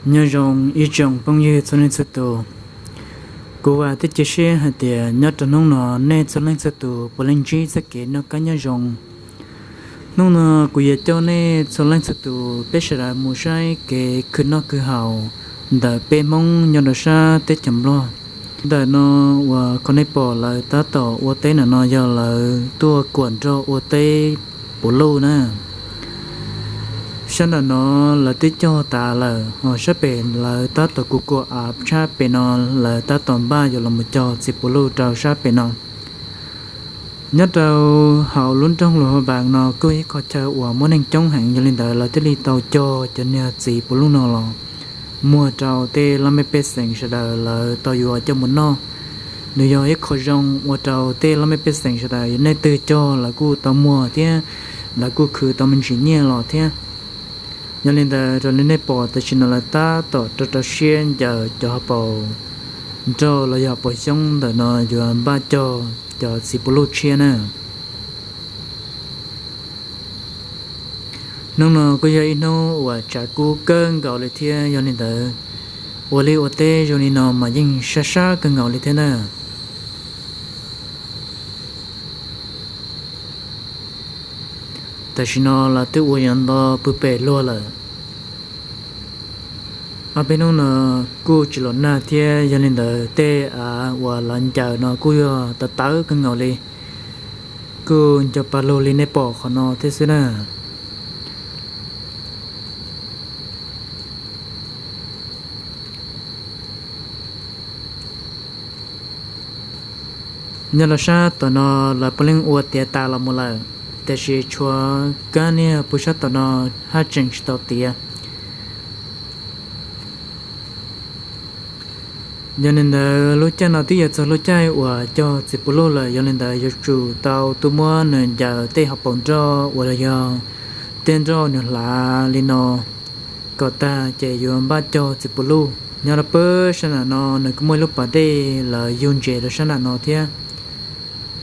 Nyob zoo ib tsoom phooj ywg txhua leej txhua tus. Kuv vam thiab cia siab hais tias nyob rau hnub no nej txhua leej txhua tus puav leej ntsib txoj kev noj qab nyob zoo. Hnub no kuv yuav coj nej txhua leej txhua tus peb sawv daws mus saib kev khwv noj khwv haus ntawm peb Hmoob nyob rau sab teb chaws Nplog. Ntawm no uas qhov nej pom lawv tab tom ua teb ntawm no yog lawv tuaj kuam nroj ua teb puv luj na. Sab nram no lawv twb cog tas lawm, ho sab pem lawv tab tom kuv kuam av tshab pem no, lawv tab tom npaj yuav los mus cog txiv puv luj rau sab pem no. Nyob rau hauv lub nroog Luas Vaj Vas no kuj ib qho chaw uas muaj neeg coob heev, yog li ntawd lawv thiaj li tau cog cov niag txiv puv luj no los muag rau tej laj mej pej xeem sawv daws lawv tau yuav coj mus noj. Nws yog ib qho zoo ua rau tej laj mej pej xeem sawv daws yog nej twg cog lawv kuj tau muag thiab lawv kuj khwv tau me ntsis nyiaj los thiab. Yog li ntawd raws li nej pom tam sim no lawv tab tom rau rau siab ncaws cov hauv paus nroj los yog hauv paus xyoob ntawm no yuav npaj cog cov txiv puv luj tshiab na. Hnub no kuj yog ib hnub uas tsav kub kawg nkaus li thiab, yog li ntawd ua liaj ua teb zoo li no mas yeej sab sab kawg nkaus li thiab na. Tam sim no lawv twb ua yuav nto pw pem luag lawm. Ob peb hnub no kuj tsis los nag thiab, yog li ntawd tej av uas lawv ncaws no kuj yog tawv tawv kawg nkaus li, kuj nco pa lug li nej pom qhov no thiab xwb na. Nyob rau sab tom no lawv puav leej ua tiav tas los mus lawm, tiam sis tshuav kab niag puag sab tom no haj tseem tsis tau tiav. Yog li ntawd lub caij no twb yuav txog lub caij uas cog txiv puv luj lawm, yog li ntawd yuav tsum tau tuaj muab nws ncaws tej hauv paus nroj uas yog tej nroj nws hlav li no kom tag ces yuav npaj cog txiv puv luj. Nyob rau pem sab nram no nws kuj muaj ib lub pas dej lawv yug ntses rau sab nram no thiab.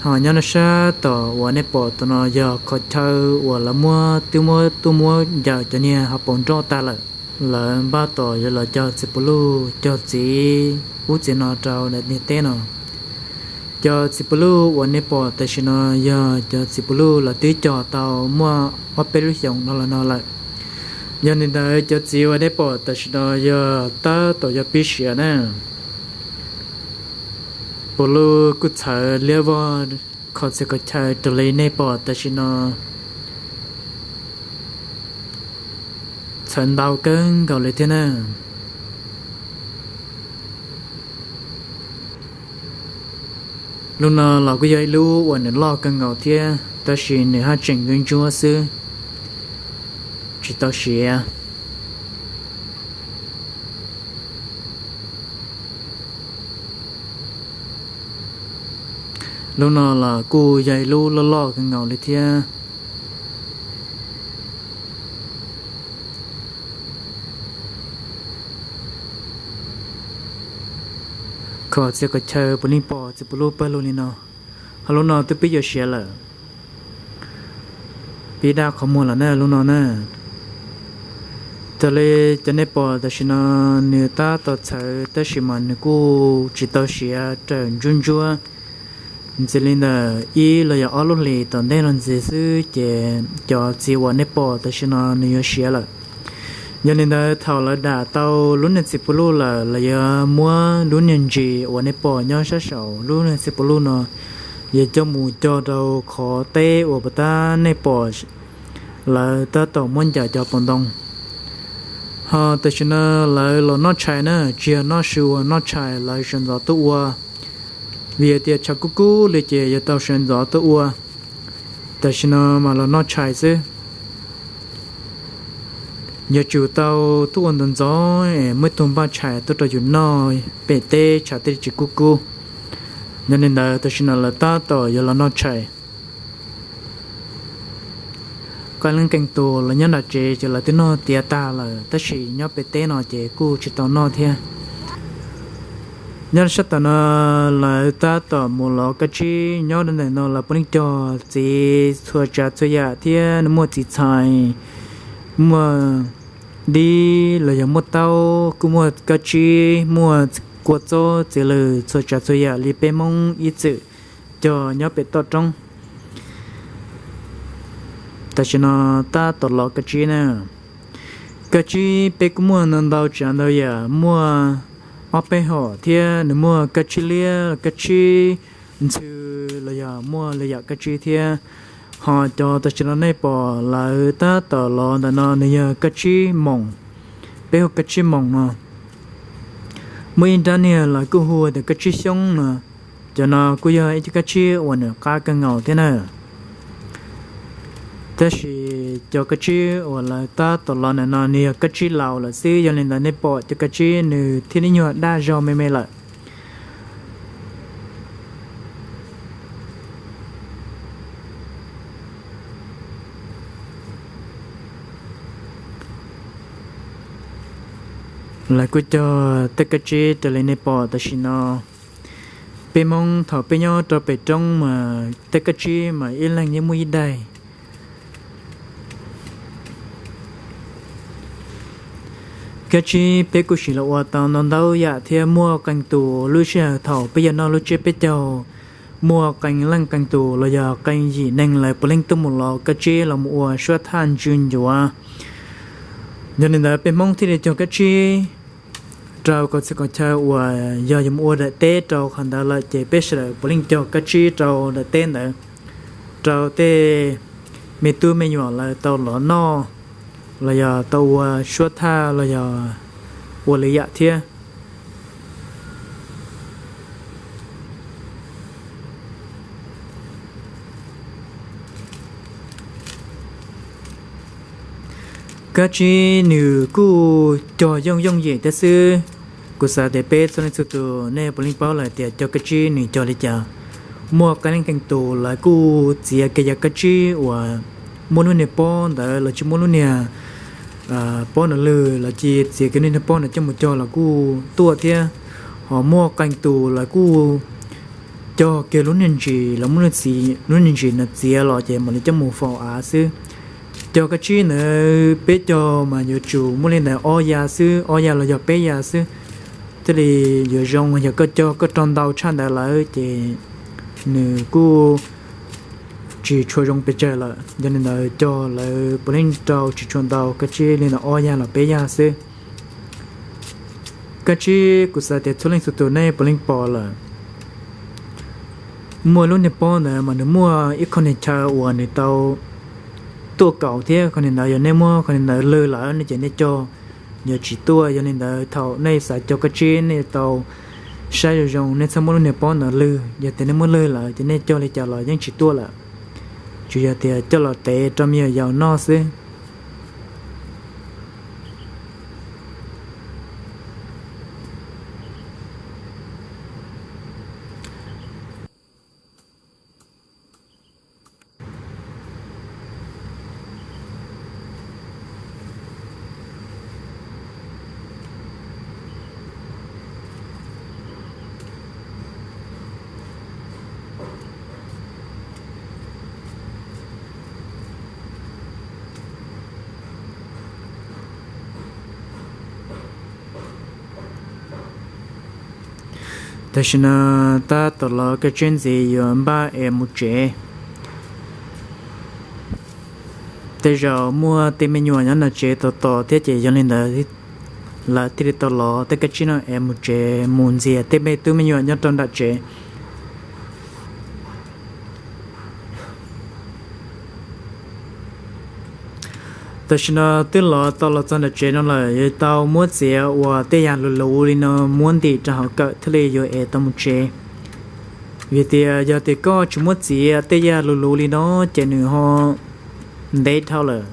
Ho nyob rau sab tom uas nej pom tom no yog qhov chaw uas lawv muab twb muab tuaj muab ncaws cov niag hauv paus nroj tag lawm. Lawv npaj tom yuav los cog txiv puv luj cog txiv ub txiv no rau niag teb no. Cov txiv puv luj uas nej pom tam sim no yog cov txiv puv luj lawv twb cog tau muaj ob peb lub xyoos no los no lawm. Yog li ntawd cov txiv uas nej pom tam sim no yog tab tom yog pib siav na. Puv luj kuj txhawv liab vog qhov txhia qhov chaw raws li nej pom tam sim no. Txhawv ntau kawg nkaus li thiab na. Lub no los kuj yog ib lub uas nws loj kawg nkaus thiab, tab sis nws haj tseem ntsuab ntsuab xwb, tsis tau siav. Lub no los kuj yog ib lub loj loj kawg nkaus li thiab. Qhov txhia qhov chaw puav leej pom txiv puv luj pawg lug li no. Ho lub no twb pib yuav siav lawm. Pib daj qhov muag lawm na lub no na. Raws li cov nej pom tam sim no nws tab tom txhawv tab sis mas nws kuj tsis tau siav raws ntsuab ntsuab. Ntxiv li ntawm ib los yog ob lub hlis tom ntej no ntxiv xwb ces cov txiv uas nej pom tam sim no nws yuav siav lawm. Yog li ntawd thaum lawv dam tau lub niag txiv puv luj lawm, lawv yuav muab lub niag ntsis uas nej pom nyob sab saum lub niag txiv puv luj no yuav coj mus cog rau qhov teb uas puas tab nej pom lawv tab tom muab ncaws cov paus ntoo. Ho tam sim no lawv los noj tshais na, tsis yog noj su uas noj tshais, lawv sawv ntxov tuaj ua. Vim tias tshav kub kub li ces yuav tau sawv ntxov tuaj ua. Tam sim no mas los noj tshais xwb. Yuav tsum tau tuaj ua ntxov ntxov es muaj ib tug npaj tshais tuaj rau yus noj pem teb tshav tej tsis kub kub. Yog li ntawd tam sim no lawv tab tom yuav los noj tshais. Koj leej keej tus los nyob nram tsev ces lawv twb noj tiav tag lawm, tab sis nyob pem teb no ces kuj tsis tau noj thiab. Nyob sab tom no lawv tab tom mus lov kab tsib, nyob rau ntawm no lawv puav leej cog txiv txhua tsav txhua yam thiab muaj txiv txhais, muaj Dib los yog muaj taub, kuj muaj kab tsib, muaj kua txob txiav lws txhua tsav txhua yam li peb Hmoob ib txwm cog nyob pem toj roob. Tam sim no tab tom lov kab tsib na. Kab tsib peb kuj muaj ntau ntau tsav ntau yam, muaj ob peb hom thiab nws muaj kab tsib liab, kab tsib ntxhw los yog muaj lwm yam kab tsib thiab. Ho cov tam sim no nej pom lawv tab tom lov ntawm no nws yog kab tsib moos, peb hu kab tsib moos no. Muaj ib nrab niag lawv kuj hu tias kab tsib xyoob no. Cov no kuj yog ib co kab tsib uas nws qab kawg nkaus thiab na. Tab sis cov kab tsib uas lawv tab tom lov ntawm no nws yog kab tsib laus lawm xwb, yog li ntawd nej pom cov kab tsib nws thiaj li nyuag daj zog me me lawm. Lawv kuj cog tej kab tsib raws li nej pom tam sim no. Peb Hmoob thaum peb nyob rau pem roob mas tej kab tsib mas ib leeg yeej muaj ib daim. Kab tsib peb kuj siv los ua tau ntau ntau yam thiab muaj qee tus lub sij hawm thaum peb yuav noj lub tsiab peb caug, muaj qee leej qee tus los yog qee yim neeg lawv puav leej tuaj mus lov kab tsib los mus ua suab thaj ntsw ncuav. Yog li ntawd peb Hmoob thiaj li cog kab tsib rau kom txhia kom chaw uas yog yuav mus ua daim teb rau qhov ntawd lawm ces peb sawv daws puav leej cog kab tsib rau daim teb ntawd, rau tej me tub me nyuam lawv tau lov noj los yog tau ua suab thaj los yog ua lwm yam thiab. Kab tsib nws kuj cog yooj yooj yim thiab xwb. Kuv xav tias peb txhua leej txhua tus nej puav leej paub lawm tias cog kab tsib nws cog li cas. Muaj qee leej qee tus lawv kuj txiav kiag yam kab tsib uas muaj lub niag pob ntawd los sis muaj lub niag pob no lwg los sis txiav kiag lub niag pob no coj mus cog los kuj tuaj thiab. Ho muaj qee tus lawv kuj cog kiag lub niag ntsis los muab lub niag ntsis no txiav los ces mam li coj mus faus av xwb. Cog kab tsib ntawd peb cog mas yuav tsum muaj li ntawd ob ya xwb, ob ya los yog peb ya xwb thiaj li yuav zoo. Yog koj cog koj rau ntau tshaj ntawd lawm ces nws kuj tsis tshua zoo pes tsawg lawm. Yog li ntawd cog lawv puav leej rau tsis tshua ntau, kab tsib li ntawd ob ya los peb ya xwb. Kab tsib kuv xav tias txhua leej txhua tus nej puav leej pom lawm. Muaj lub niag pob ntawd mas nws muaj ib qho niag chaw uas nws tau tuaj kaus thiab, qhov niag ntawd yog nej muab qhov niag ntawd lwg lawm no ces nej cog yuav tsis tuaj. Yog li ntawd thaum nej xav cog kab tsib nej tau saib zoo zoo, nej txhob muab lub niag pob ntawd lwg. Yog tias nej muab lwg lawm ces nej cog li cas los yeej tsis tuaj lawm, tsuas yog tias coj los tev rau me nyuam yaus noj xwb. Tam sim no tab tom los kab tsib ntxiv yuav npaj es mus tsev. Tej zaum muaj tej me nyuam nyob nram tsev tos tos thiab ces yog li ntawd lawv thiaj li tau los tej kab tsib no es mus tsev mus ntxias tej me tub me nyuam nyob rau nram tsev. Tam sim no twb los tau los txog nram tsev no lawm, yuav tau muab txiav uas tej yam luv luv li no muab ntim rau hauv kawm thiaj li yuav es tau mus tsev. Vim tias yog tias koj tsis muab txiav tej yam luv luv li no ces nws ho ntev dhau lawm.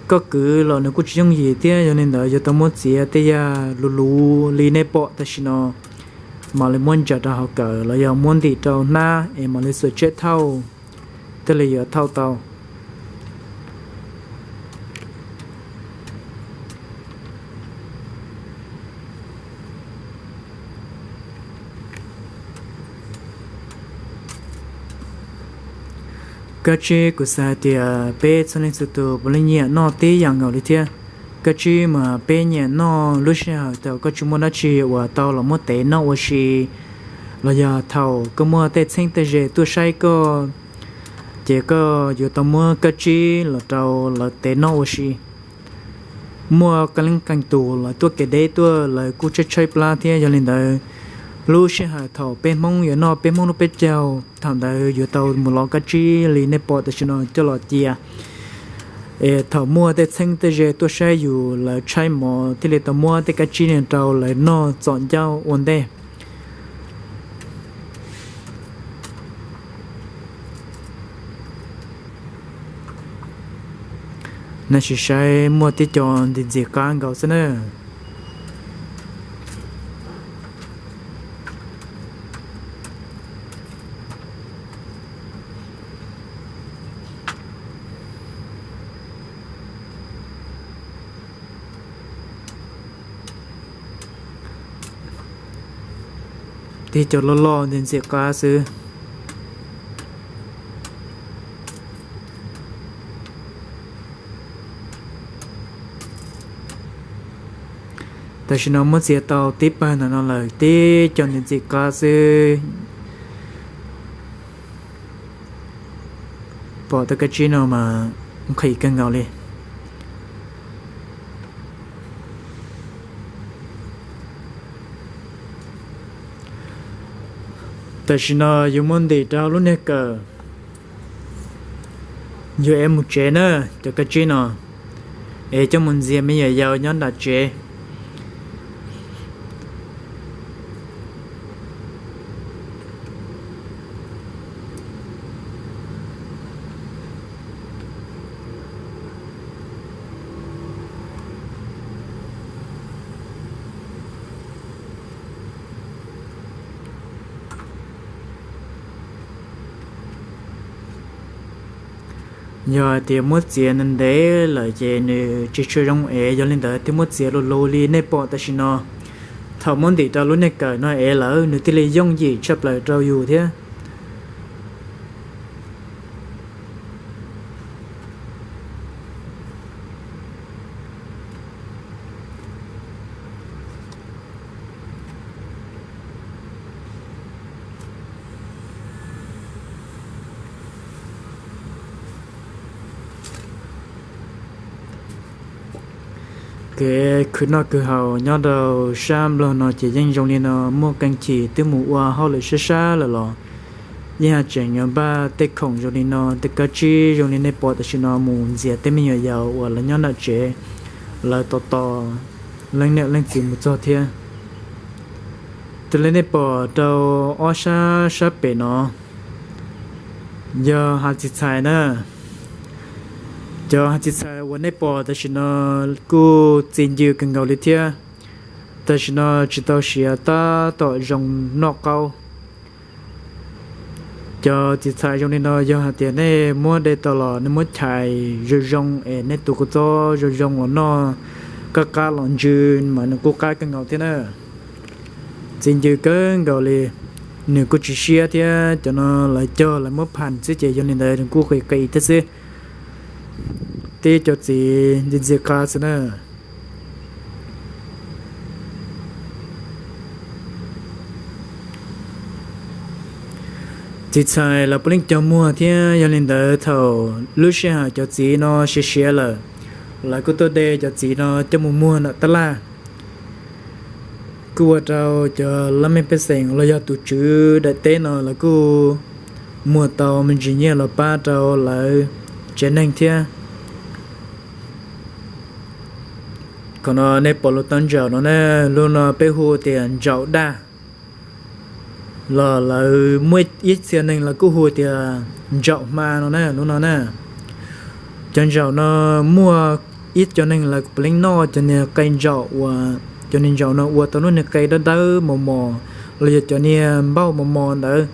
Koj kwv los nws kuj tsis yooj yim thiab, yog li ntawd yuav tau muab txiav tej yam luv luv li nej pom tam sim no mam li muab ntsaws rau hauv kawm los yog muab ntim rau hnab es mam li xuas tseb thauj thiaj li yuav thauj tau. Kab tsib kuv xav hais tias peb txhua leej txhua tus puav leej nyiam noj tib yam nkaus li thiab. Kab tsib mas peb nyiam noj lub sij hawm thaum koj tsis muaj dab tsi uas tau los muab tev noj ua si, los yog thaum koj muaj tej txheeb tej ze tuaj saib koj, ces koj yuav tau muab kab tsib los rau lawv tev noj ua si. Muaj qee leej qee tus lawv tuaj kev deb tuaj lawv kuj tshaib tshaib plab thiab, yog li ntawd lub sij hawm thaum peb Hmoob yuav noj peb Hmoob lub peb caug, thaum ntawd yuav tau mus lov kab tsib li nej pom tam sim no coj los cia. Es thaum muaj tej txheeb tej ze tuaj saib yus lawv tshaib mov thiaj li tau muab tej kab tsib no rau lawv noj txom ncauj ua ntej. Nej sim saib muaj tib co ntxim ntxim qab nkaus xwb na. Tib co loj loj ntxim ntxim qab xwb. Tam sim no muab txiav tau tib pawg ntawm no lawm, tib co ntxim ntxim qab xwb. Pom tej kab tsib no mas nqhis kawg nkaus li. Tam sim no yuav muab ntim rau lub niag kawm, yuav ev mus tsev na, cov kab tsib no, es coj mus ntxias me nyuam yaus nyob nram tsev. Yog hais tias muab txiav ntev ntev lawm ces nws tsis tshua zoo ev, yog li ntawd thiaj muab txiav luv luv li nej pom tam sim no. Thaum muab ntim rau lub niag kawm no ev lawm nws thiaj li yooj yim tshaj plaws rau yus thiab. Kev khwv noj khwv haus nyob rau sab Nplog no ces yeej zoo li no, muaj qee chim twb mus ua hauj lwm sab sab lawm los yeej haj tseem yuav npaj tej khoom zoo li no, tej kab tsib zoo li nej pom tam sim no mus ntxias tej me nyuam yaus uas lawv nyob nram tsev, lawv tos tos leej niam leej txiv mus txog thiab. Raws li nej pom rau ob sab sab pem no yog hav txiv txhais na. Cov hav txiv txhais uas nej pom tam sim no kuj txi ncw kawg nkaus li thiab. Tam sim no tsis tau siav tab tom zoo noj qaub. Cov txiv txhais zoo li no yog hais tias nej muab de tau los nej muab chais zoo zoo es nej tus kua txob zoo zoo los noj, qab qab los ntsw mas nws kuj qab kawg nkaus thiab na. Txi ncw kawg nkaus li, nws kuj tsis siab thiab, cov no lawv cog lawv muab pham xwb ces yog li ntawd nws kuj qis qis thiab xwb. Tib co txiv ntxim ntxim qab xwb na. Txiv txhais lawv puav leej cog muag thiab, yog li ntawd thaum lub sij hawm cov txiv no siav siav lawm, lawv kuj tuaj de cov txiv no coj mus muag nram tab laj. Kuj ua rau cov laj mej pej xeem los yog tus tswv daim teb no lawv kuj muag tau me ntsis nyiaj los pab rau lawv tsev neeg thiab. Qhov no nej pom lub taub ntsaum no na, lub no peb hu tias ntsaum daj, los lawv muaj ib txhia neeg lawv kuj hu tias ntsaum hma no na, lub no na. Cov ntsaum no muaj ib co neeg lawv puav leej noj cov niag qe ntsaum uas cov niag ntsaum no ua tau lub niag qe dawb dawb mos mos, los yog cov niag npauj mos mos ntawd.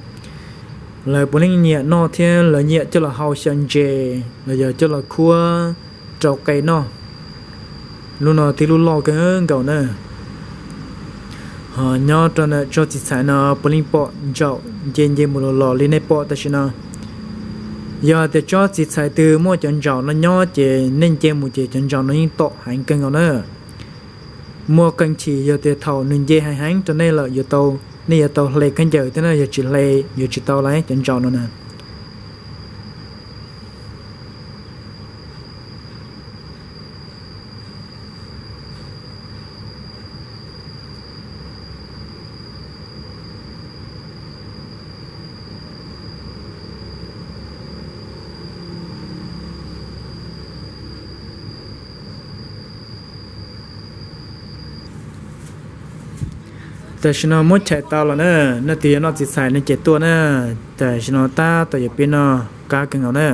Lawv puav leej nyiam noj thiab lawv nyiam coj los hau xyaw ntses los yog coj los khuab rau qe noj. Lub no tib lub loj kawg nkaus na. Ho nyob rau ntawm tsob txiv txhais no puav leej pom ntsaum nce nce mus los los li nej pom tam sim no. Yog tias tsob txiv txhais twg muaj cov ntsaum no nyob ces nej nce mus ces cov ntsaum no yeej tom heev kawg nkaus na. Muaj qee chim yog tias thaum nws nce heev heev rau nej lawm yuav tau, nej yuav tau hle khaub ncaws thiab na, yog tsis hle yuav tsis tau lawm cov ntsaum no na. Tam sim no muab chais tau los na, nej leej twg yuav noj txiv txhais no ces tuaj na. Tam sim no tab tom yuav pib noj qab kawg nkaus na.